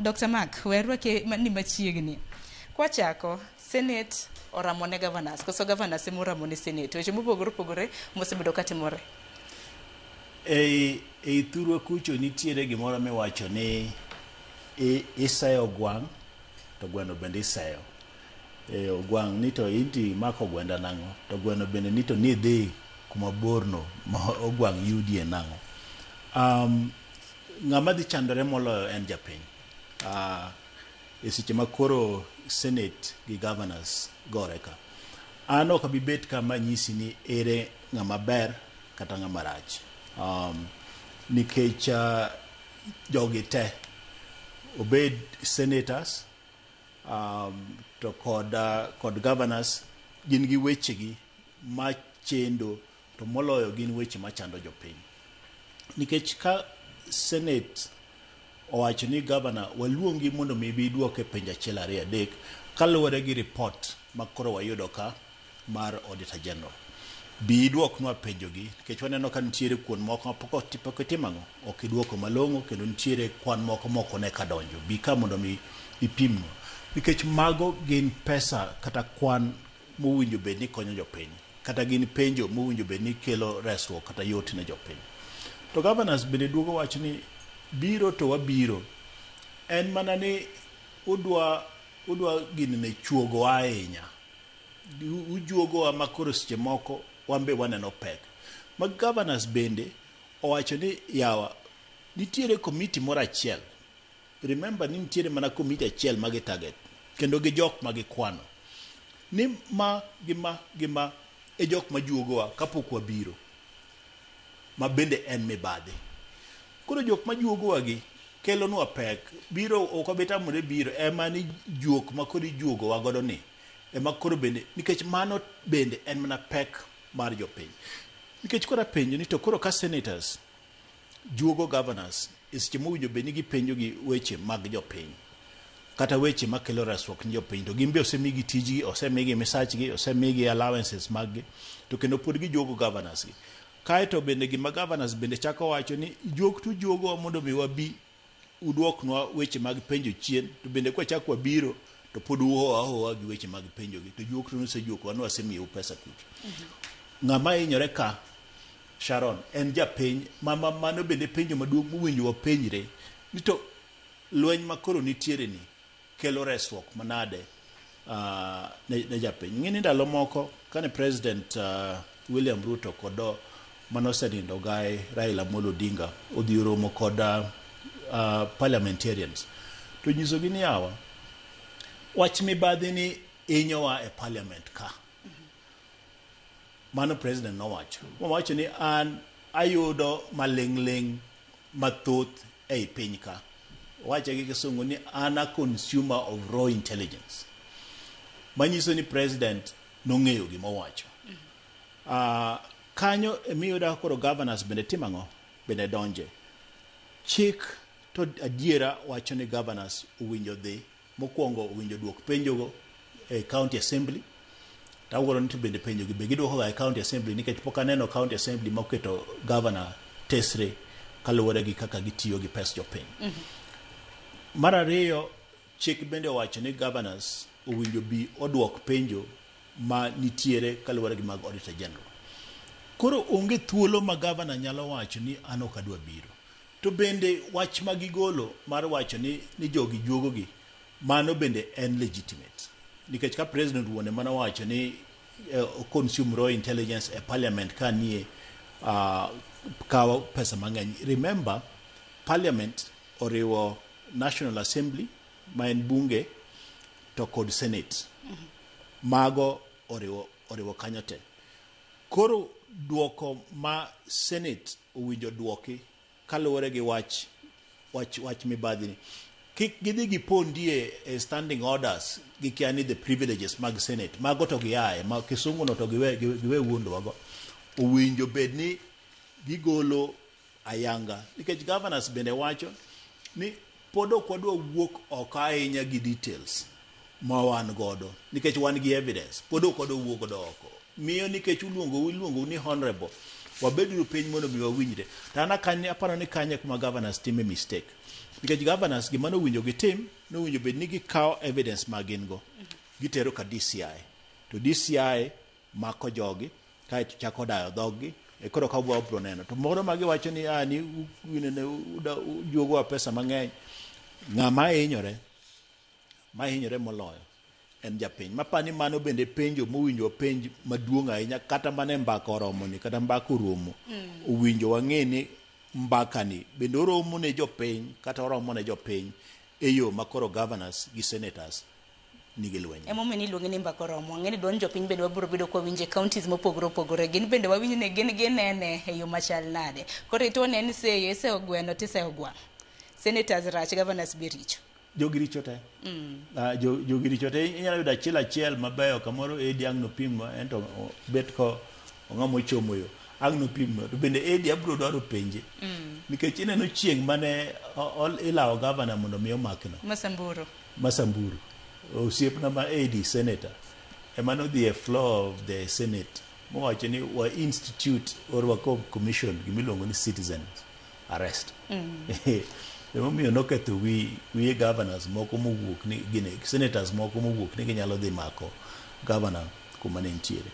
Dr. Mark, we arwake ni machiegni. Kwachako, Senate oramo ne governors, koso governors ema oramo ne Senate. Weche mopogore opogore mosebedo katimore. Ei thurwa kucho nitiere gimoro miwacho ni iseyo gwang' to gweno bende iseyo. E, ogwang' ni to inti imako gwenda nang'o to gweno bende ni to nidhi kuma borno ma ogwang' yudie nang'o. Ng'ama dhi chandore moloyo en japiny. E seche ma koro Senate gi governors gore ka. An ok abi bet ka manyisi ni ere ng'ama ber kata ng'ama rach. Nikech jogi te obed senators to kod governors gin gi wechegi machendo to moloyo gin weche machando jopiny. Nikech ka Senate owacho ni governor waluongi mondo mi ibi idwok e penjo achiel ariyo adek kaluwore gi report ma koro wayudo ka mar Auditor General. Bi idwoknwa penjogi nikech waneno ka nitiere kuond moko ma pok itimo ang'o ok idwoko malong'o kendo nitiere kwan moko mok one ka donjo. Bi ka mondo mi ipimnwa. Nikech mago gin pesa kata kwan mowinjo bed ni konyo jopiny kata gin penjo mowinjo bed ni kelo resruok kata yot ne jopiny. To governors bende duogo wacho ni biro to wabiro en mana ni udwa gini ne chuogo ahinya ujuogowa ma koro seche moko wan be waneno pek. Ma governors bende owacho ni yawa nitiere komiti moro achiel. Remember ni nitiere mana komiti achiel ma gi target kendo gi jok ma gikwano ni ma gi ma gi ma e jok ma juogowa kapok wabiro ma bende en mibadhi. Koro jok ma juogowa gi kelonwa pek biro ok wabi tamore biro ema ni juok ma koro ijuogowa godo ni ema koro bende nikech mano bende en mana pek mar jopiny. Nikech koro apenjo ni to koro ka senators juogo governors e seche mowinjo bed ni gipenjo gi weche mag jopiny kata weche makelo resruok ni jopiny to gin be osemigi tijgi osemigi misachgi osemigi allowances mag gi to kendo pod gijuogo governors gi kaeto bende gima governors bende chako wacho ni juok to ujuogowa mondo mi wabi uduoknwa weche mag penjo chien to bende kwachako wabiro to pod uhoa ahoa gi weche mag penjo gi to juok to nusejuokowa ni wasemiyou pesa kucho. Ng'ama hinyore ka Sharon en japiny ma mano bende penjo maduong' mowinjo wapenjre ni to lweny ma koro nitiere ni kelo resruok manade ne japiny. Ing'e ni ndalo moko kane President William Ruto kod manosenindo Gai Raila Amolo Odinga odhi oromo kod parliamentarians to nyisogi ni yawa wach mibadhi ni hinyowa e parliament ka. Mano president nowacho. Mowacho ni an ayudo maling'ling' mathoth ei piny ka. Owache gi kisungu ni an a consumer of raw intelligence. Manyiso ni president nong'eyo gima owacho. Kanyo emiyudo ka koro governors bende timo ang'o? Bende donje. Chik to adiera wacho ni governors owinjo dhi mokwongo owinjo duok penjogo e county assembly tawuoro ni to bende penjo gi be giduoko ga e county assembly nikech pok aneno county assembly moketo governor tesre kaluwore gi kaka gitiyo gi pes jopiny. Mar ariyo, chik bende owacho ni governors owinjo bi oduok penjo ma nitiere kaluwore gi mag auditor general. Koro onge thuolo ma governor nyalo wacho ni an ok adwa biro. To bende wach ma gigolo mar wacho ni jogi juogogi mano bende en legitimate. Nikech ka president wuone mana wacho ni consume raw intelligence e parliament ka nie kawo pesa mang'eny. Remember, parliament oriwo National Assembly ma en bunge to kod Senate. Mago oriwo kanyo te. Koro duoko ma Senate owinjo duoki kaluwore gi wach mibadhi ni kik gidhi gipondie e standing orders gikia ni the privileges mag Senate mago to giaye ma kisungu no to giwe wuondowago. Owinjo bed ni gigolo ayanga nikech governors bende wacho ni pod ok wadwa wuok oko ahinya gi details ma wan godo nikech wan gi evidence pod ok wadwa wuok godo oko miyo nikech iluongou ni honorable wabeduru piny mondo mi wawinjre to an aparo ni kanyo kuma governors time mistake. Nikech governors gima nowinjo gitim, nowinjo bed ni gikawo evidence ma gin go, gitero ka DCI. To DCI mako jogi, kaeto chako dayo dhoggi, e koro ka wabro neno. To moro ma giwacho ni ah, ni ujuogowa pesa mang'eny, ng'ama hinyore, ma hinyore moloyo en japiny. Mapani mano bende penjo mowinjo wapenj maduong' ahinya kata mana e mbaka oromo ni kata mbaka oromo. Owinjo wang'e ni mbaka ni bende oromo ne jopiny kata oromo ne jopiny e yo ma koro governors gi senators nigi lweny. Emomiyo niluonge ni mbaka oromo. Ang'e ni duond jopiny bende wabiro bedo kwawinje counties mopogore opogore. Gin bende wawinj ni gin ginene e yo machal nade. Koro ituone ni seyo, iseyo gweno tiseyo gwang'. Senators rach, governors be richo. Jogi richo te. Jogi richo te. Inyalo yudo achiel achiel mabeyo kamoro Edi ang' nopim ento bet ko ong'ama ochomo yo. Ang' nopim to bende Edi abiro dwaro penje. Nikech ineno chieng' mane ilawo governor mondo mi omakno. Masamburu. Masamburu. Osiepna ma Edi senator ema nodhi e floor of the senate mowacho ni wa institute or wa commission gimiluongo ni citizen arrest. Emomiyo noketho wiye governors moko mowuok ni gine senators moko mowuok ni ginyalo dhi mako governor kuma ne nitiere.